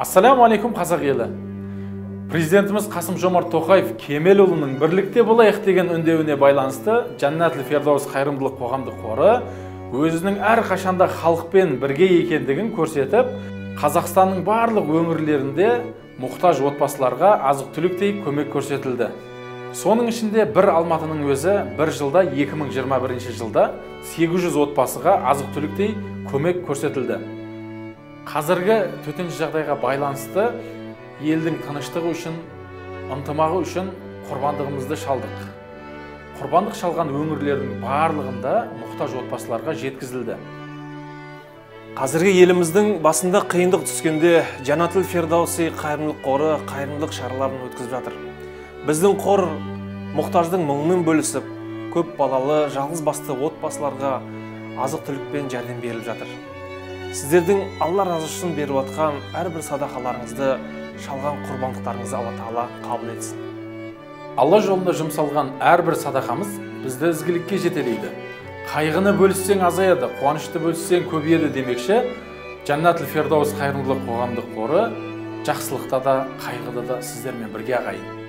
Ассаляму алейкум, қазақ елі! Президентіміз Қасым Жомарт Тоқаев Кемелұлының «Бірлікте болайық» деген үндеуіне байланысты Жәннатул Фердаус қайырымдылық қоғамдық қоры өзінің әрқашанда халықпен бірге екендігін көрсетіп, Қазақстанның барлық өңірлерінде мұқтаж отбасыларға азық-түліктей көмек көрсетілді. Соның ішінде бір Алматының өзі бір жылда, 2021 жылда 800 отбасыға азық-түліктей көмек көрсетілді. Қазіргі төтенше жағдайға байланысты елдің тыныштығы үшін, ынтымағы үшін құрбандығымызды шалдық. Құрбандық шалған өңірлердің барлығында мұқтаж отбасыларға жеткізілді. Қазіргі еліміздің басында қиындық түскенде Жәннатул Фердауси қайырымдылық қоры қайырымдылық шараларын өткізіп жатыр. Біздің қор мұқтаждың мұңымен бөлісіп, көп балалы, жалғыз басты отбасыларға азық түлікпен жәрдем беріліп жатыр. Сіздердің Алла разы үшін беріп жатқан әрбір садақаларыңызды, шалған құрбандықтарыңызды Алла Тағала қабыл етсін. Алла жолында жұмсалған әрбір садақамыз бізді ізгілікке жетелейді. Қайғыны бөліссең, азаяды, қуанышты бөліссең, көбейеді демекші, Жәннатул Фердаус қайырымдылық қоғамдық қоры жақсылықта да, қайғыда да сіздермен бірге, ағайын.